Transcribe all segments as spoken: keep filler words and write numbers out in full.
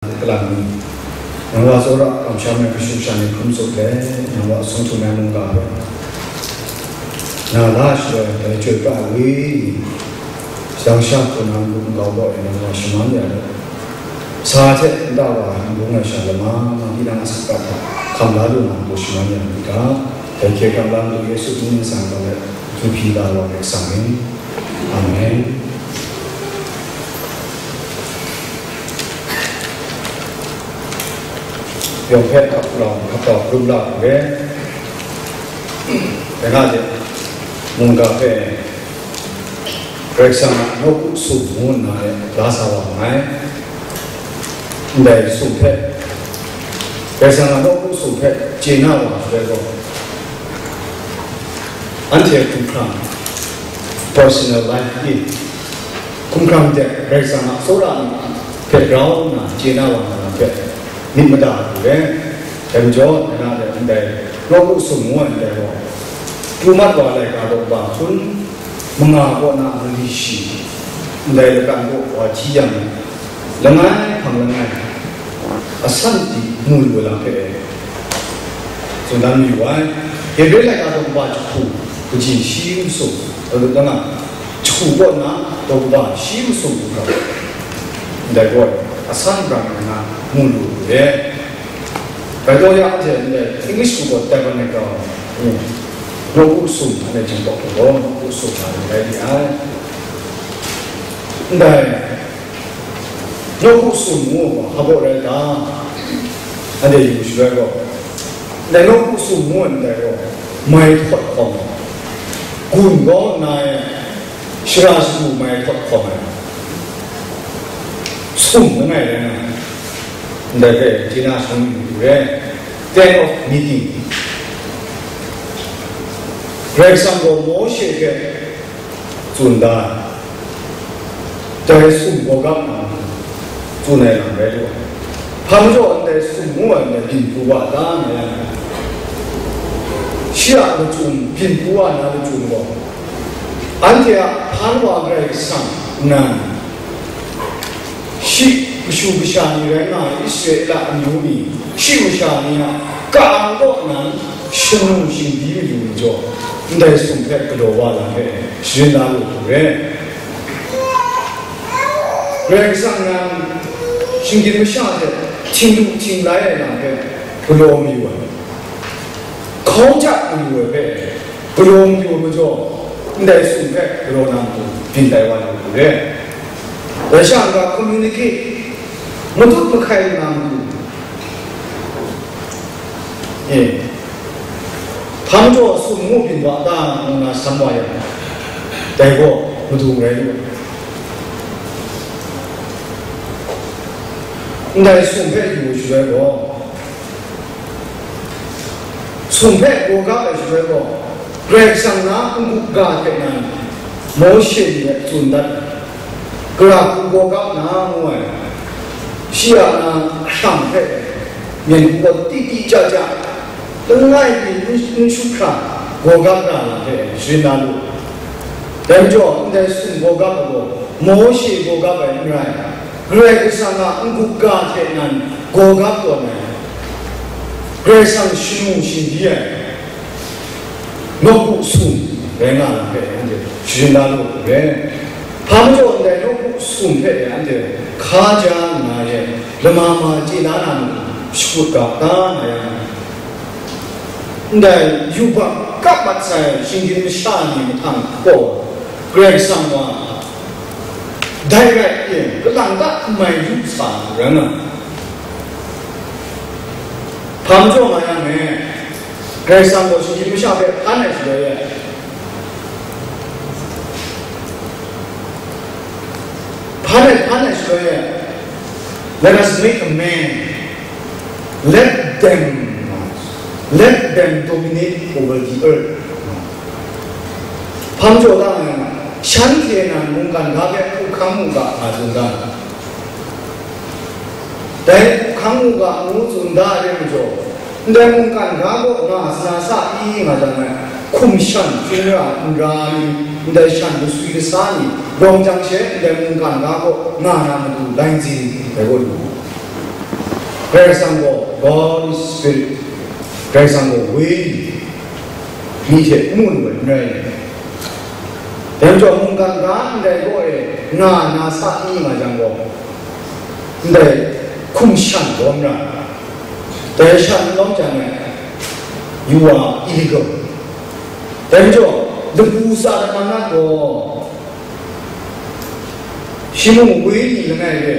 Kalang ni, nang wa tsawra kamsham ai kashu sha ni hkrum tsup let, nang wa sung htum ai mungga hpe, na la shadawn ai dai chyoi pra ai wenyi ni, shadang sha hku na n-gun nkau gaw e nang wa shaman ya let, sa hte nta wa n bung ai sha lama, tinang asak hta hkam la lu na n-gun shaman ya myit ga, dai hkye hkrang lam lu Yesu hpung ningsang gaw let, hkyu hpyi la wa Karai Kasang e. Amen. Yawng hpe hkap rawng hkap rawng krum la u re. Dai na de, mungga hpe Karai Kasang a nawku sum ngu nna e la sa wa nngai. Ndai sum hpe, Karai Kasang a nawku sum hpe chye na wa hpe gaw, anhte hkumhkrang, personal life ni, hkumhkrang de Karai Kasang a tsawra ni hpe grau nna chye na wa na hpe myit mada hku re. Dai majaw, dai na de ndai nawku sum ngu ai ndai gaw, pru mat wa ai laika daw ba hkun, manga kaw na mali shi, ndai lakan kaw wa hti yang, langai hpang langai, asan di mu lu ai lam hpe e, tsun dan mayu ai. Hebre laika daw kaba jahku, kaji shi masum, daw langa, jahku kaw na daw kaba shi masum hkra, ndai gaw asan brang ai na mu lu lu e. Bai taw ya anhte ndai English hku gaw tabernacle, mm, nawku sum, anhte Jinghpaw hku gaw nawku sum nga ai rai li ai. Ndai nawku sum ngu ai gaw hpa baw rai ta? Anhte yu shaloi gaw, ndai nawku sum ngu ai ndai gaw, mai hkawt hkawm ai, gun kau nna e, shara shagu mai hkawt hkawm ai, sum langai rai na, ndai hpe chye na shang yu re. Tent of meeting. Karai Kasang gaw Mawshe hpe tsun da ai, dai sum gawgap na tsun ai lam rai lu ai. Hpa majaw ndai sum ngu ai ndai byin pru wa ta nga yang, shi a lachyum, byin pru wa na lachyum gaw, anhte a hpan wa Karai Kasang nan, shi kashu kasha ni rai nga ai Israela amyu ni, shi kasha ni a ka-ang kaw nan shanu shingdi mayu majaw, ndai sum hpe galaw wa lam hpe sharin la lu hku re. Karai Kasang nan shinggyim masha hte htinglu htinglai ai lam hpe galaw mayu ai, hkau ja mayu ai hpe galaw mayu ai majaw, ndai sum hpe galaw na matu byin tai wa lu hku re. Dai sha n-ga communicate, matut mahkai na matu, e, hpa majaw sum ngu byin wa ta ngu na san wa yang, dai gaw matu rai lu ai. Ndai sum hpe yu shaloi gaw, sum hpe gawgap ai shaloi gaw, Karai Kasang na n-gup ga hte nan Mawshe ni hpe tsun dat ai, gara hku gawgap na ngu ai, shi a na ahkang hpe myen hku gaw titi ja ja, langai mi n, n shut hkra gawgap ra na hpe sharin na lu. Dai majaw, ndai sum gawgap ai gaw, Mawshe gawgap ai n rai, Karai Kasang a n-gup ga hte nan gawgap tawn ai, Karai Kasang shanu shingdi ai nawku sum rai nga na hpe anhte sharin la lu hku re. Hpa majaw ndai nawku sum hpe e anhte hkaja nna e lama ma chye la na matu shakut ga ta nga yang, ndai yubak kap mat sai shinggyim masha ni mahtang gaw Karai Kasang wa dai rai e, kalang ta n mai yu sa ai rai nga. Hpa majaw nga yang e, Karai Kasang gaw shinggyim masha hpe hpan ai shaloi e, hpan ai, hpan ai shaloi e, let us make a man, let them, let them dominate over the earth. Hpa majaw ta nga yang, shanhte nan mungkan ga hpe hku hkang mu ga, nga tsun ga. Dai hku hkang mu ga ngu tsun da ai majaw, ndai mungkan ga kaw nga sa sa i nga jang ai, hkum shan hkying ra n ra ni, ndai shan maswi kasa ni, rawng jang she ndai mungkan ga kaw nga na matu lai ntsin dai kaw lu. Karai Kasang gaw God Spirit, Karai Kasang gaw Wenyi, myi hte n gun ai n rai. Dai majaw, mungkan ga ndai kaw e nga na sa ni nga jang gaw, ndai hkum shan lawm ra, dai shan lawm jang e, you are illegal. Dai majaw, lapu sa ai nat gaw, shi mung Wenyi langai hpe,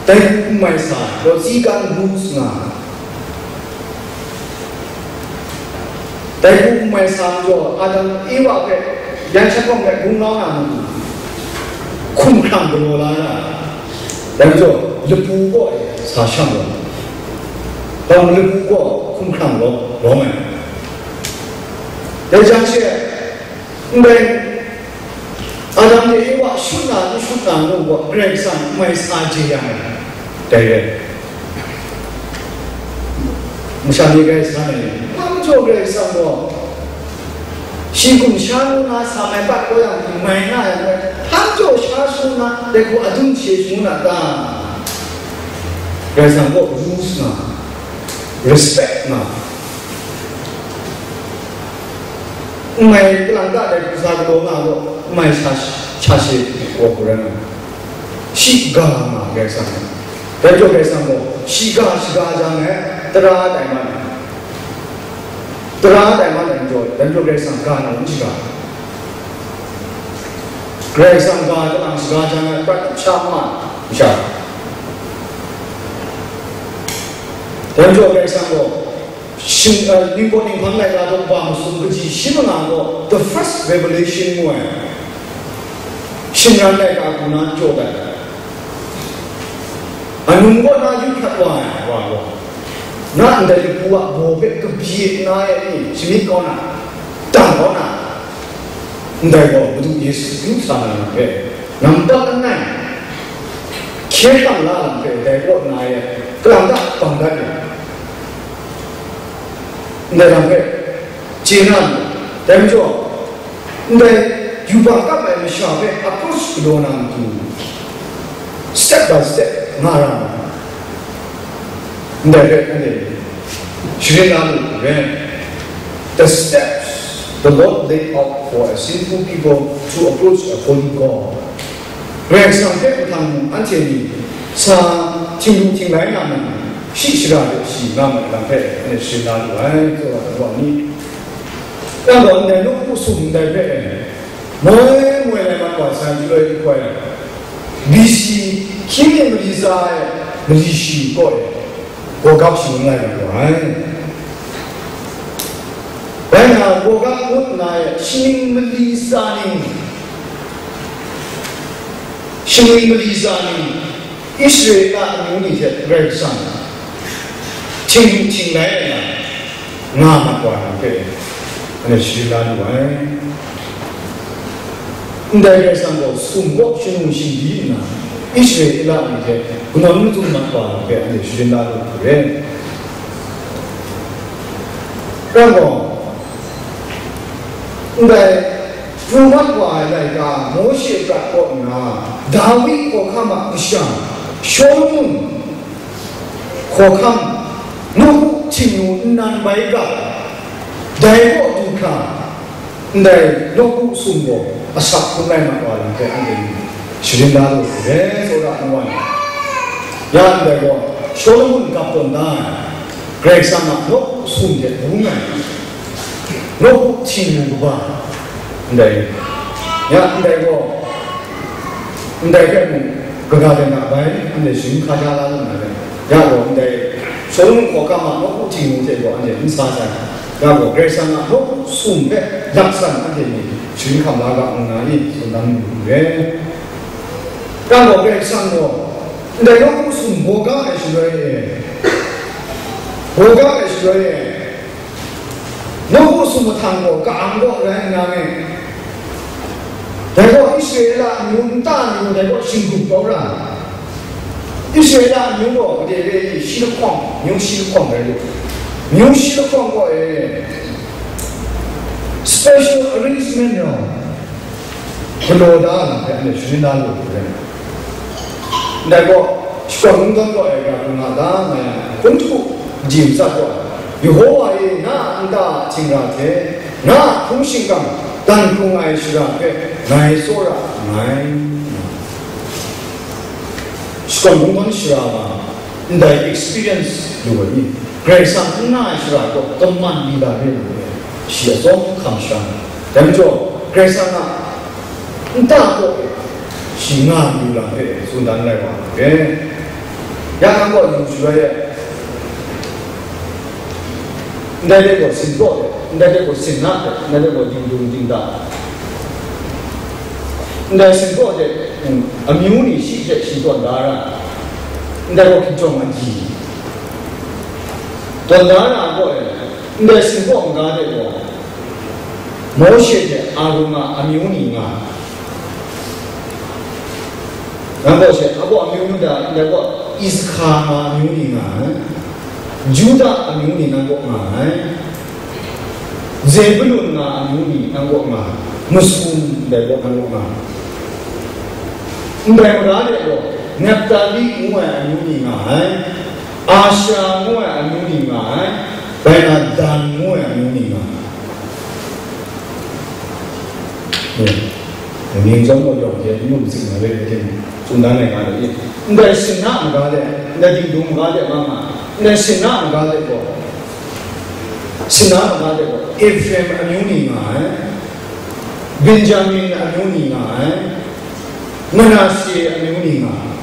dai hku n mai sa, gaw tsika n gu nga, dai hku n mai sa majaw, Adam Ewa hpe yan shanhkawng hpe gung kau na matu, hkum hkrang galaw la ra, dai majaw, lapu kaw e sa shang gaw, dai lapu kaw hkum hkrang lawm, lawm ai. Dai jang she, ndai Adam hte Ewa shut na, n shut na ngu gaw, Karai Kasang n mai sa je yang ai. Dai rai. Masha ni Karai Kasang e, hpa majaw Karai Kasang gaw, shi hkum sha ngu na sa mai pat kau yang, mai nga yang, hpa majaw sha sha ngu na, dai hku adun she sha ngu na ta? Karai Kasang gaw rules nga, respect nga, n mai kalang ta dai hku sa galaw nga gaw, n mai sha, sha she gaw hku rai nga, shiga nga Karai Kasang. Dai majaw Karai Kasang gaw shiga, shiga jang e, tara tai man ai. Tara tai man ai majaw, dai majaw Karai Kasang ga na n shiga. Karai Kasang ga kalang shiga jang e, prat sha ma ai masha. Dai majaw Karai Kasang gaw, shing, uh, ningkaw ninghpang laika daw ba masum kaji shi manga gaw, the first revelation ngu ai, shingran laika hku na jaw dat ai. Anung kaw na yu hkrat wa ai wa gaw, na ndai lapu a baw hpe kabye na e ni shamyit kau na, dang kau na, ndai gaw Madu Yesu yu sa na lam hpe, nampak langai, hkye hkrang la lam hpe, dai kaw na e, kalang ta bang dat ai. Ndai lam hpe chye na, dai majaw, ndai yubak kap ai masha hpe approach galaw na matu, step by step nga ra ai. Ndai hpe anhte sharin na lu rai. The steps the Lord laid out for a sinful people to approach a holy God. Karai Kasang hpe mahtang mung anhte ni sa htinglu htinglai na mung, shi shara hte shi nga ma ai lam hpe anhte sharin na lu ai, tsawra ai wa ni. Yang gaw, ndai nawku sum ndai hpe moi moi lai mat wa sai, Judai hkoi, B C hkying mi mali tsa ai mali shi kaw e, gawgap shangun lai mat wa ai. Rai nna, gawgap ngut nna e, shaning mali tsa ning, shaning mali tsa ning, Israela amyu ni hte Karai Kasang htinglu htinglai ai na nga mat wa na hpe, anhte sharin la lu ai. Ndai Karai Kasang gaw sum kaw shangun shingbyi nna, Israela ni hte kanawn mazum mat wa na hpe anhte sharin la lu hku re. Rai gaw, ndai pru mat wa ai laika Mawshe prat kaw nna, Dawi hkawhkam a kasha, Shawlumon hkawhkam, nawku htingnu nnan bai ga, dai kaw du hkra, ndai nawku sum gaw asak hkrum lai mat wa lam hpe anhte sharin la lu hku re, tsawra ai wa ni. Ya ndai gaw, Shawlumon gap tawn da ai, Karai Kasang a nawku sum hte bung ai, nawku htingnu kaba, ndai, ya ndai gaw, ndai hpe mung, kaga de na bai, anhte sharin hkra sha la lu na rai. Ya gaw, ndai Shawlumon hkawhkam a nawku htingnu hte gaw anhte n sa sai. Ya gaw, Karai Kasang a nawku sum hpe laksan anhte ni sharin hkam la ga ngu na ni, tsun dan lu re. Ya gaw, Karai Kasang gaw, ndai nawku sum baw ga ai shaloi e, baw ga ai shaloi e, nawku sum mahtang gaw ka-ang kaw rai nna me, dai gaw Israela amyu nta ni mung dai gaw shinggup kau ra. Israela amyu gaw gade re ai, shi lahkawng, myu shi lahkawng rai lu. Myu shi lahkawng gaw e, special arrangement rau galaw da ai lam hpe anhte sharin da lu hku rai. Ndai gaw, Shakawn kungdawn gaw ai ga hkrum nga ta nga yang, hpung hku kaji matsat gaw, Yehowa e, na a nta a htingra hte, na a hpung shingkang dan hkrung ai shara hpe ngai tsawra nngai. Shakawn kungdawn shara nga, ndai experience lu ai ni? Karai Kasang n nga ai shara gaw kaman lila re lu ai, shi atsawm hkam shara nga. Dai majaw, Karai Kasang a nta kaw e shi nga lu lam hpe tsun dan rai wa ai hpe, ya nang gaw yu sharai ai. Ndai hte gaw sinpraw de, ndai hte gaw sinna de, ndai hte gaw dingdung dingda, ndai sinpraw de, mm, amyu ni shi hte shi tawn da ra, ndai gaw hkinjawng agyi tawn da ra gaw e, ndai sinpraw maga de gaw, Mawshe hte Arun a amyu ni nga ai. Nang gaw she, a gaw amyu nu da, ndai gaw Isakha nga amyu ni nga ai. Juda amyu ni nang gaw nga ai. Zebulun nga amyu ni nang gaw nga ai. Masum ndai gaw nang gaw nga ai. Ndai mara de gaw Naphtali ngu ai amyu ni nga ai. Asha ngu ai amyu ni nga ai. Bai na Dan ngu ai amyu ni nga ai. Ning chyawm gaw yawng hte n lu matsing na re ai hte mung, tsun dan ai nga ai. Ndai sinna maga de, ndai dingdung maga de nga nga, ndai sinna maga de gaw, sinna maga de gaw, Efraim amyu ni nga ai, Benjamin amyu ni nga ai, Manashe amyu ni nga ai.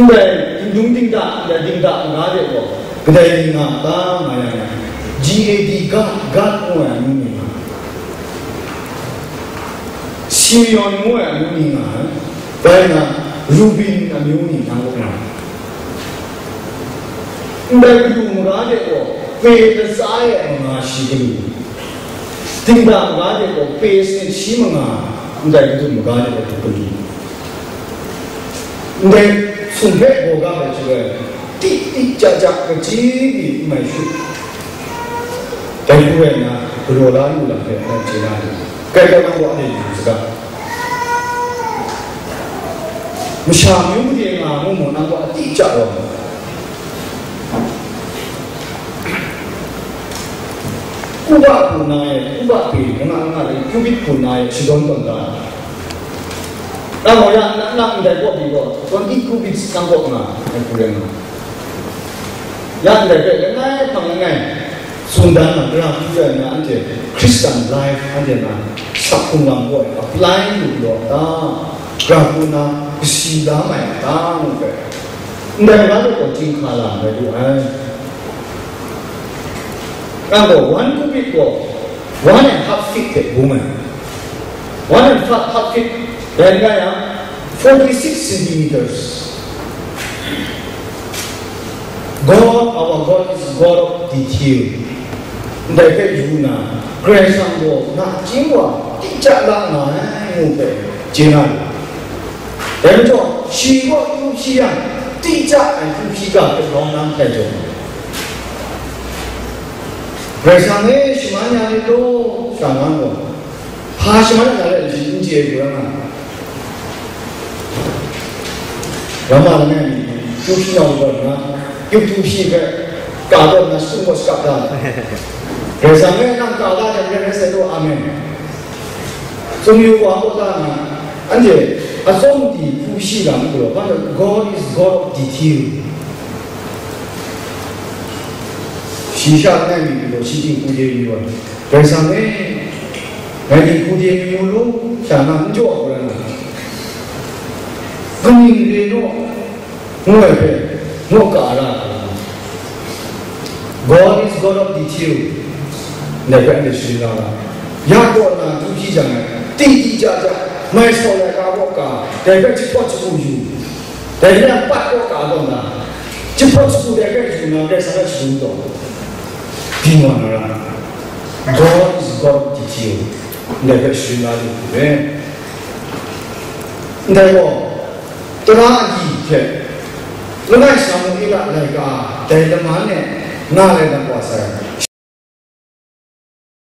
Ndai dingdung dingda, ndai dingda maga de gaw, kadai ni nga ta nga yang, G A D, Gad, Gad ngu ai amyu ni nga ai. Simeon ngu ai amyu ni nga ai. Bai na, Rubin amyu ni nang gaw nga ai. Ndai kadu maga de gaw, pe latsa e ai manga shi galu, dingda maga de gaw, pe sanit shi manga, ndai kadu maga de gaw, galu. Ndai hpung hpe gaw ga ai hte, ti ti ja ja, kaji mi n mai shu. Dai hku rai nna, galaw la lu lam hpe nang chye na ni? Kai hkrai nang gaw anhte yu saga. Masha myu made nga mu mu, nang gaw a ti ja rawng. Kuba hpu na e, kuba hpe, langa langa e, kubit hpu na e, shadawn tawn da. Nang gaw ya, nang, nang ndai kaw pyi gaw, twenty kubits nang kaw nga, ai hku rai nga. Ya ndai hpe langai hpang langai, tsun dan na, gara hku rai nna, anhte Christian life anhte na, sak hkrung lam gaw apply lu law ta, gara hku na, kasi la mai a ta, ngu hpe, ndai ga de gaw chyinghka la ndai lu ai. Nang gaw one kubit gaw, one and half feet hte bung ai. One and half, half feet, dai n rai yang, forty-six centimeters. God, our God is God of detail. Ndai hpe yu nna, Karai Kasang gaw nachying wa, ti ja la nga ai, ngu hpe chye na lu. Dai majaw, shi gaw hkyu hpyi yang, ti ja ai hkyu hpyi ga hpe rawng na nhkai jaw, Karai Kasang e, shaman ya lit law, sha nga gaw, hpa shaman ya rai ai n chye ai hku rai nga ai. Ramma langai mi, hkyu hpyi nau kaw nna, hkyu hpyi hpe ka tawn nna, shachyum gaw shakap da ai. Karai Kasang e, nang ka da jang, rai rai sai law, amen. Tsun yu wa kaw da nna, anhte atsawm di hpu shi lam gaw, God is God of detail. Shi sha langai mi gaw, shi dinghku de mi wa, Karai Kasang e, ngai dinghku de mi mu lu, sha na n jaw ai hku rai nga, kaning re naw, ngu ai hpe, naw ka ra ai. God is God of detail. Ndai hpe anhte sharin la ga. Ya kaw nna hkyu hpyi jang, ti ti ja ja, mai sau lai ga kaw ka, dai hpe jahpawt jahpu yu, dai hpe a pat kaw ka tawn na, jahpawt jahpu dai hpe yu nna, Karai Kasang hpe shagun taw, di wa na ra. God is God of detail. Ndai hpe sharin la lu hku re. Ndai gaw, tara agyi hte langai Samuela laika dai laman e nga lai na wa sai.